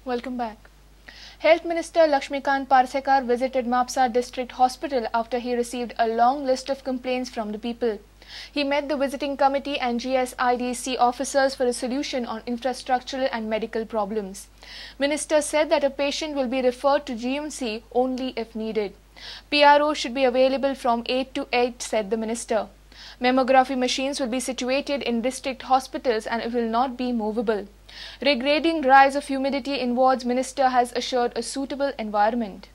Welcome back. Health Minister Lakshmikant Parsekar visited Mapsa District Hospital after he received a long list of complaints from the people. He met the visiting committee and GSIDC officers for a solution on infrastructural and medical problems. Minister said that a patient will be referred to GMC only if needed. PRO should be available from 8 to 8, said the minister. Mammography machines will be situated in district hospitals and it will not be movable. Regarding rise of humidity in wards, minister has assured a suitable environment.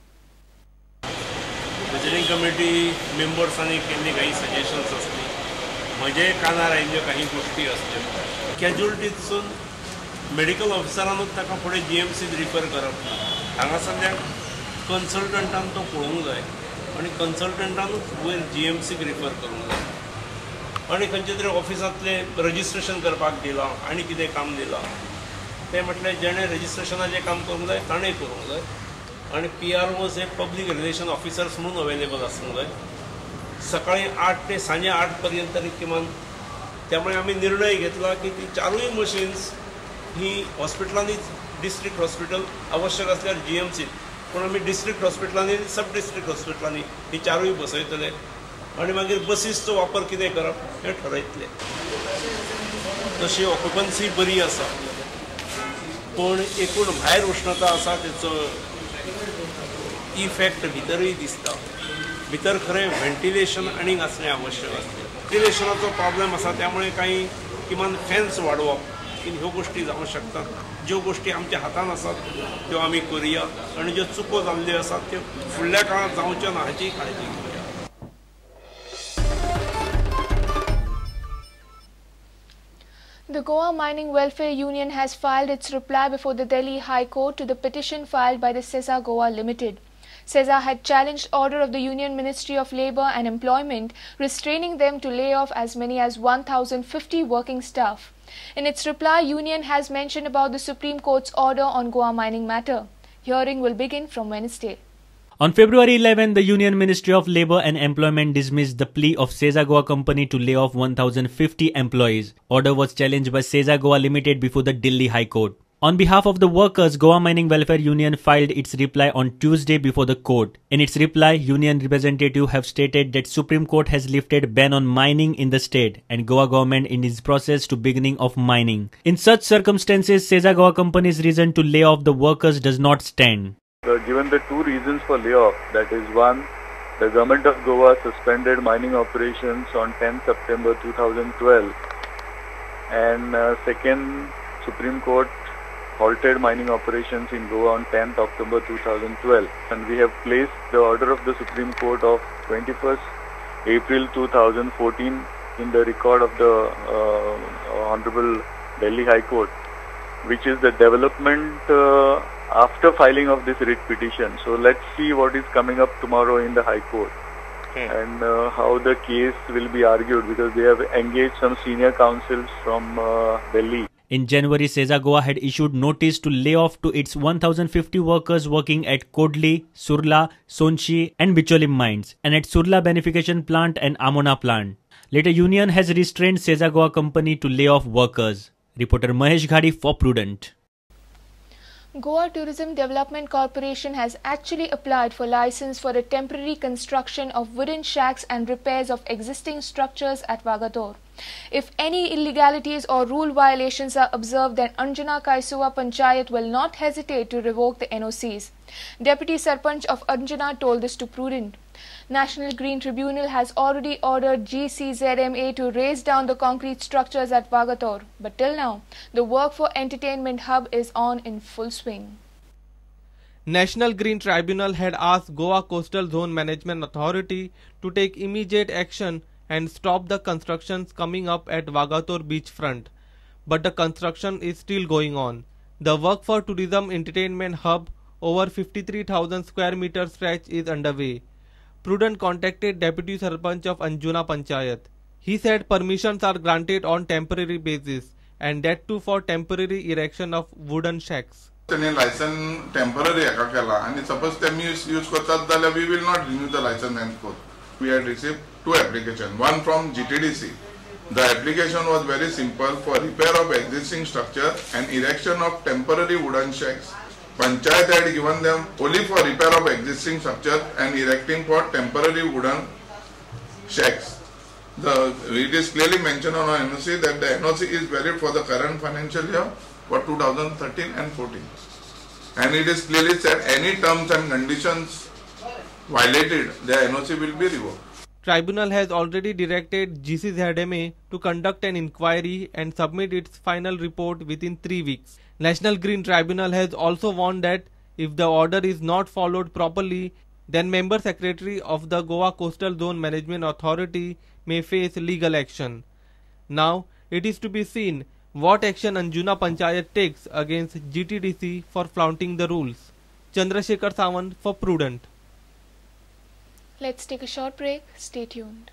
Visiting committee मेंबर्सांनी केल्ली काही suggestions असली, म्हजे कानार आयिल्ल्यो काही गोश्टी असल्यो. कॅज्युअलिटीतसून medical ऑफिसरानूच ताका फुडें जीएमसीत रिफर करप ना. हांगासरल्यान कन्सल्टंटान तो पळोवंक जाय आनी कन्सल्टंटानूच वयर जीएमसीक रिफर करूंक जाय. आनी खंयचे तरी ऑफिसांतलें रजिस्ट्रेशन करपाक दिलां आनी कितें काम दिलां तें म्हटल्यार जेणें रजिस्ट्रेशनाचें काम करूंक जाय ताणें करूंक जाय. आनी पी आर ओज हे पब्लीक रिलेशन ऑफिसर्स म्हणून अवेलेबल आसूंक जाय सकाळी 8 ते सांजे 8 पर्यंत तरी किमान. त्यामुळे आमी निर्णय घेतला की ती चारूय मशीन्स ही हॉस्पिटलांनीच, डिस्ट्रिक्ट हॉस्पिटल आवश्यक असल्यार जीएमसी, पूण आमी डिस्ट्रिक्ट हॉस्पिटलांनी, सब डिस्ट्रिक्ट हॉस्पिटलांनी ही चारूय बसयतले आनी मागीर बसीसचो वापर कितें करप हें ठरयतले. तशी ऑक्युपन्सी बरी आसा, पूण एकूण भायर उश्णता आसा तेचो इफेक्ट भितरूय दिसता. भितर खरें व्हेंटिलेशन आनीक आसणें आवश्यक आसलें. व्हेंटिलेशनाचो प्रॉब्लेम आसा, त्यामुळे काही किमान फॅन्स वाडोवप ह्यो गोश्टी जावंक शकतात. ज्यो गोश्टी आमच्या हातान आसात त्यो आमी करुया आनी ज्यो चुको जाल्ल्यो आसात त्यो फुडल्या काळांत जावच्यो ना हाची काळजी घेवया. The Goa Mining Welfare Union has filed its reply before the Delhi High Court to the petition filed by the Sesa Goa Limited. Sesa had challenged order of the Union Ministry of Labour and Employment restraining them to lay off as many as 1,050 working staff. In its reply, Union has mentioned about the Supreme Court's order on Goa mining matter. Hearing will begin from Wednesday. On February 11, the Union Ministry of Labour and Employment dismissed the plea of Sesa Goa Company to lay off 1,050 employees. Order was challenged by Sesa Goa Limited before the Delhi High Court. On behalf of the workers, Goa Mining Welfare Union filed its reply on Tuesday before the court. In its reply, union representatives have stated that Supreme Court has lifted ban on mining in the state and Goa government in its process to beginning of mining. In such circumstances, Sesa Goa Company's reason to lay off the workers does not stand. Given the two reasons for layoff, that is one, the government of Goa suspended mining operations on 10 September 2012, and second, Supreme Court halted mining operations in Goa on 10th October 2012, and we have placed the order of the Supreme Court of 21st April 2014 in the record of the Honorable Delhi High Court, which is the development after filing of this writ petition. So let's see what is coming up tomorrow in the High Court and how the case will be argued, because they have engaged some senior counsels from Delhi. In January, Sesa Goa had issued notice to lay off to its 1,050 workers working at Kodli, Surla, Sonshi and Bicholim mines and at Surla Beneficiation Plant and Amona Plant. Later, union has restrained Sesa Goa Company to lay off workers. Reporter Mahesh Ghadi for Prudent. Goa Tourism Development Corporation has actually applied for license for a temporary construction of wooden shacks and repairs of existing structures at Vagator. If any illegalities or rule violations are observed, then Anjuna Kaisua Panchayat will not hesitate to revoke the NOCs. Deputy Sarpanch of Anjuna told this to Prudent. National Green Tribunal has already ordered GCZMA to raise down the concrete structures at Vagator. But till now, the work for entertainment hub is on in full swing. National Green Tribunal had asked Goa Coastal Zone Management Authority to take immediate action and stop the constructions coming up at Vagator beachfront. But the construction is still going on. The work for tourism entertainment hub over 53,000 square meter stretch is underway. Prudent contacted Deputy Sarpanch of Anjuna Panchayat. He said permissions are granted on temporary basis and that too for temporary erection of wooden shacks. License temporary and suppose they misuse करतात, we will not renew the license henceforth. We had received two applications, one from GTDC. The application was very simple, for repair of existing structure and erection of temporary wooden shacks Panchayat had given them only for repair of existing structure and erecting for temporary wooden shacks. It is clearly mentioned on our NOC that the NOC is valid for the current financial year for 2013 and 14. And it is clearly said any terms and conditions violated, the NOC will be revoked. Tribunal has already directed GCZMA to conduct an inquiry and submit its final report within 3 weeks. National Green Tribunal has also warned that if the order is not followed properly, then Member Secretary of the Goa Coastal Zone Management Authority may face legal action. Now, it is to be seen what action Anjuna Panchayat takes against GTDC for flaunting the rules. Chandrasekhar Sawant for Prudent. Let's take a short break. Stay tuned.